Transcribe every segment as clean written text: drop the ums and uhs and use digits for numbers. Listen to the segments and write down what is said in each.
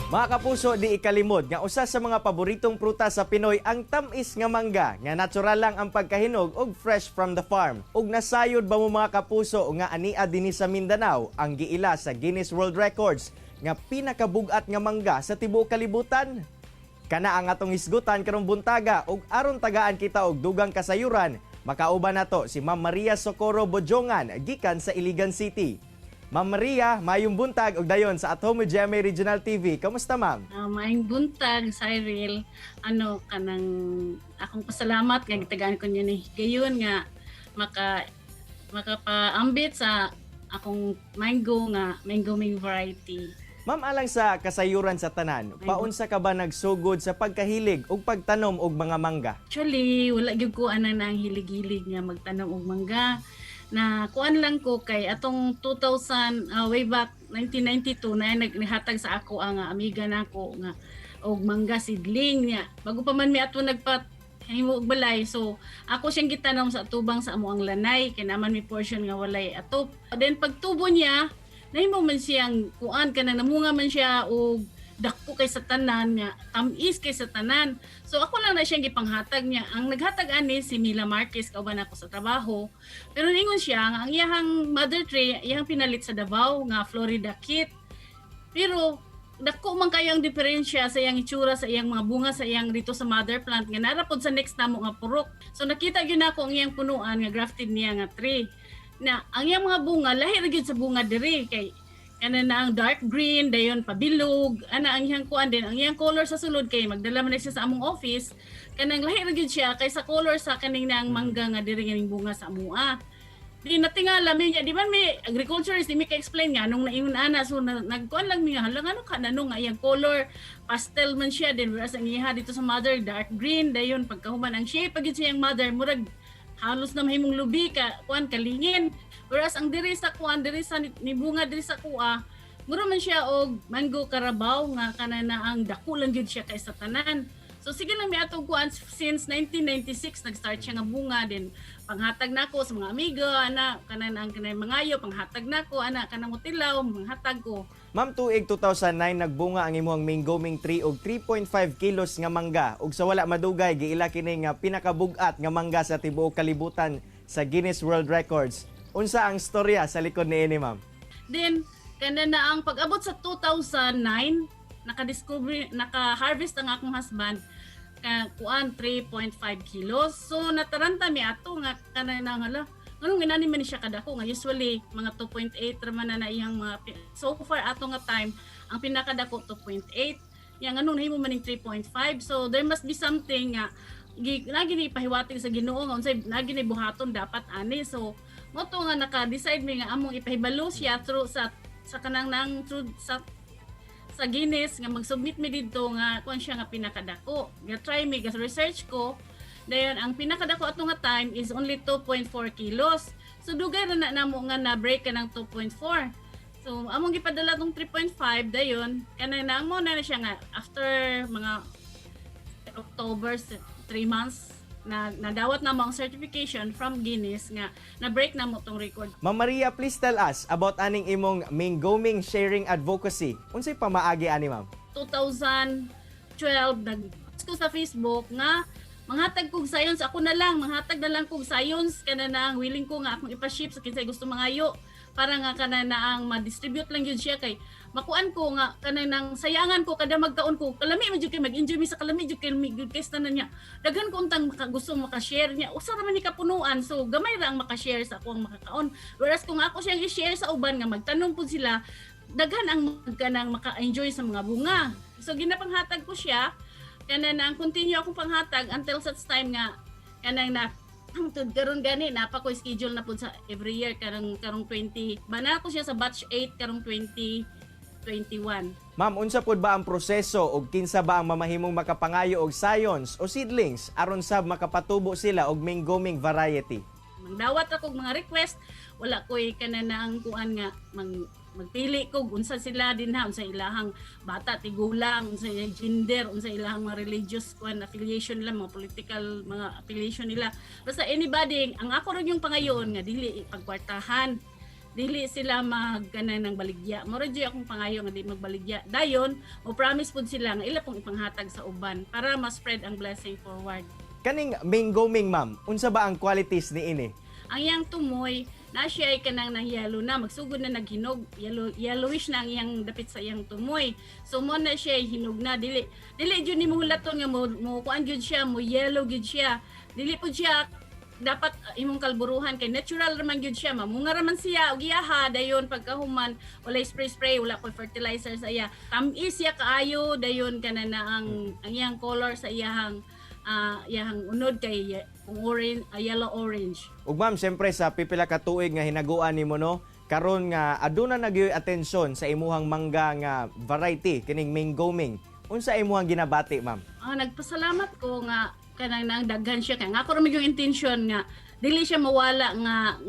Mga kapuso, di ikalimod nga usa sa mga paboritong prutas sa Pinoy ang tam-is nga mangga nga natural lang ang pagkahinog og fresh from the farm. Ug nasayod ba mo, mga kapuso, nga ania dinhi sa Mindanao ang giila sa Guinness World Records nga pinakabugat nga mangga sa tibuok kalibutan? Kana ang atong hisgutan karong buntaga, ug aron tagaan kita og dugang kasayuran, makauban nato si Ma'am Maria Socorro Bojongan gikan sa Iligan City. Ma'am Maria, mayong buntag ug dayon sa At Home with GMA Regional TV. Kamusta, ma'am? Maayong buntag, Cyril. Ano, kanang akong pasalamat nga gitagaan ko niya ni gayon nga makapaambit sa akong mango nga mango ming variety. Ma'am, alang sa kasayuran sa tanan, paunsa ka ba nagsugod sa pagkahilig ug pagtanom og mga mangga? Actually, wala gyud ko ana nang hilig-hilig nga magtanom og mangga. Na kuan lang ko kay atong 2000, way back 1992 na naghatag sa ako ang amiga nako nga og mangga seedling niya. Bago pa man mi ato nagpa himo og balay, so ako siyang gitanom sa tubang sa amo ang lanay kay naman may portion nga walay atop. Then pagtubo niya, nahimo man siyang kuan, kanang namunga man siya og dako kay sa tanan nga tamis kay sa tanan. So ako lang na siyang gipanghatag niya. Ang naghatag ani si Mila Marquez, kauban ako sa trabaho. Pero ningon siya nga ang iyahang mother tree iyang pinalit sa Davao nga Florida Kit. Pero dako man kayo ang diferensya sa iyang itsura, sa iyang mga bunga, sa iyang dito sa mother plant nga nara pod sa next namo nga purok. So nakita gyud nako ang iyang punuan nga grafted niya nga tree. Na ang iyang mga bunga lahi ra gyud sa bunga diri kay kana na ang dark green, dayon pabilog ana ang iyang kuan. Din ang iyang color sa sulod kay magdala man na siya sa among office, kanang lahi ra gyud siya kaysa color sa kaning nang mangga nga diri nga ning bunga sa amoa. Di natingala mi niya, di man may agriculturist, di mi ka-explain nga nung naingon ana. So nagkuan lang mi nga, hala, ngano ka na nga iyang color pastel man siya din, whereas ang iha dito sa mother dark green. Dayon pagkahuman, ang shape pag siyang mother murag halos na mahimong lubi ka kuan kalingin, whereas ang diri sa kuan, diri sa ni bunga diri sa kuha, mura man siya og mango carabao nga kana na ang dako lang gyud siya kaysa tanan. So sige lang mi atong kuan since 1996 nag-start siya nga bunga. Din panghatag nako sa mga amigo ana, kanan ang kanay mangayo panghatag nako ana, kanang mutilaw manghatag ko. Ma'am, tuig 2009 nagbunga ang imong mango ming tree og 3.5 kilos nga mangga ug sa wala madugay giila kini nga pinakabugat nga mangga sa tibuok kalibutan sa Guinness World Records. Unsa ang storya sa likod niini, ma'am? Then kana na ang pag-abot sa 2009, naka-discover, naka-harvest ang akong husband ka kuan 3.5 kilos. So nataranta mi ato nga kana na hala, nganong inani man ni siya kadako nga usually mga 2.8 ra man na iyang mga so far ato nga time ang pinakadako 2.8. Yang anong nahimo man ning 3.5? So there must be something nga lagi ni pahiwatig sa Ginoo nga unsay lagi ni buhaton dapat ani. So mo to nga naka-decide mi nga among ipahibalo siya through sa kanang nang through sa Guinness nga mag-submit mi didto nga kuan siya nga pinakadako. Ga try mi, ga research ko. Dayon ang pinakadako ato nga time is only 2.4 kilos. So dugay ra na namo nga na break ka ng 2.4. So among gipadala tong 3.5. Dayon kanang na mo na siya nga after mga October, 3 months na nadawat na mo ang certification from Guinness nga na break na mo tong record. Ma'am Maria, please tell us about aning imong Mingoming sharing advocacy. Unsay pamaagi ani, ma'am? 2012 nag ko sa Facebook nga manghatag kog scions, ako na lang manghatag na lang kog scions, kana na ang willing ko nga akong ipa-ship sa kinsay gusto mangayo para nga kana na ang ma-distribute lang yun siya kay makuan ko nga kana nang sayangan ko kada magkaon ko, kalami man jud kay mag-enjoy mi sa kalami jud kay mi jud kay tanan niya. Daghan ko untang maka, gusto maka-share niya, usa ra man ni kapunuan, so gamay ra ang maka-share sa ako ang makakaon, whereas kung ako siyang i-share sa uban nga magtanom pud sila, daghan ang kanang maka-enjoy sa mga bunga. So ginapanghatag ko siya, kana na ang continue akong panghatag until such time nga kanang na hangtod karon gani napa ko schedule na pud sa every year karong karong 20 bana ko siya sa batch 8 karong 2021. Ma'am, unsa pud ba ang proseso ug kinsa ba ang mamahimong makapangayo og scions o seedlings aron sab makapatubo sila og Mingoming variety? Mangdawat ako og mga request, wala ko'y kana na ang kuan nga magpili ko unsa sila din ha, unsa ilahang bata, tigulang, unsa ilahang gender, unsa ilahang mga religious kuan affiliation nila, mga political mga affiliation nila. Basta anybody. Ang ako rin yung pangayon nga dili pagkwartahan, dili Dili sila mag kanang ng baligya. Mura jud akong pangayo nga di magbaligya. Dayon, mo promise pud sila nga ila pong ipanghatag sa uban para ma-spread ang blessing forward. Kaning mango ming, ma'am, unsa ba ang qualities ni ini? Ang iyang tumoy na siya ay kanang nang yellow na, magsugod na naghinog, yellow, yellowish na ang iyang dapit sa iyang tumoy. So mo na siya ay hinog na. Dili jud ni mohulaton nga mo kuan jud siya, mo yellow jud siya. Dili pud siya dapat imong kalburuhan kay natural raman gyud siya, mamunga raman siya og iyaha dayon. Pagkahuman, walay spray spray, wala koy fertilizer sa iya. Tamis siya kaayo. Dayon kana na ang iyang color sa iyahang unod kay kung orange, yellow orange. Ug ma'am, siyempre sa pipila ka tuig nga hinaguan nimo, no, karon nga aduna na gyud atensyon sa imuhang mangga nga variety kining mango ming. Unsa imuhang ginabati, ma'am? Ah, nagpasalamat ko nga kanang nang daghan siya kay nga ako ra man yung intention nga dili siya mawala nga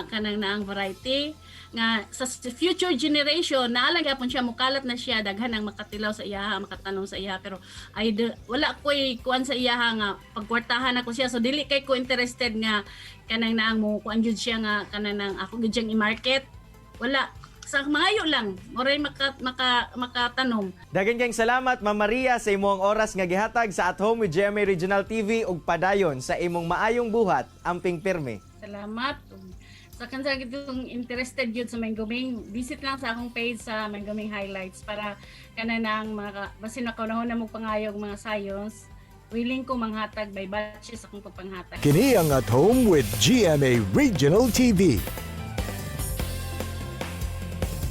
kanang naang variety nga sa future generation naa lang gyapon siya, mukalat na siya, daghan ang makatilaw sa iyaha, makatanom sa iyaha. Pero ay wala ko'y kuan sa iyaha nga pagkwartahan ako siya, so dili kay ko interested nga kanang naang mo kuan gyud siya nga kanang nang ako gyud siyang i-market. Wala, sa mangayo lang moray maka makatanom. Daghang kayong salamat, Ma'am Maria, sa imong oras nga gihatag sa At Home with GMA Regional TV ug padayon sa imong maayong buhat. Amping pirmi. Salamat. Sa kansa itong interested yun sa Mango Ming, visit lang sa akong page sa Mango Ming Highlights para kana nang mga basin na kaunahon na mo pangayog mga science, willing ko manghatag by batches akong pagpanghatag. Kini ang At Home with GMA Regional TV.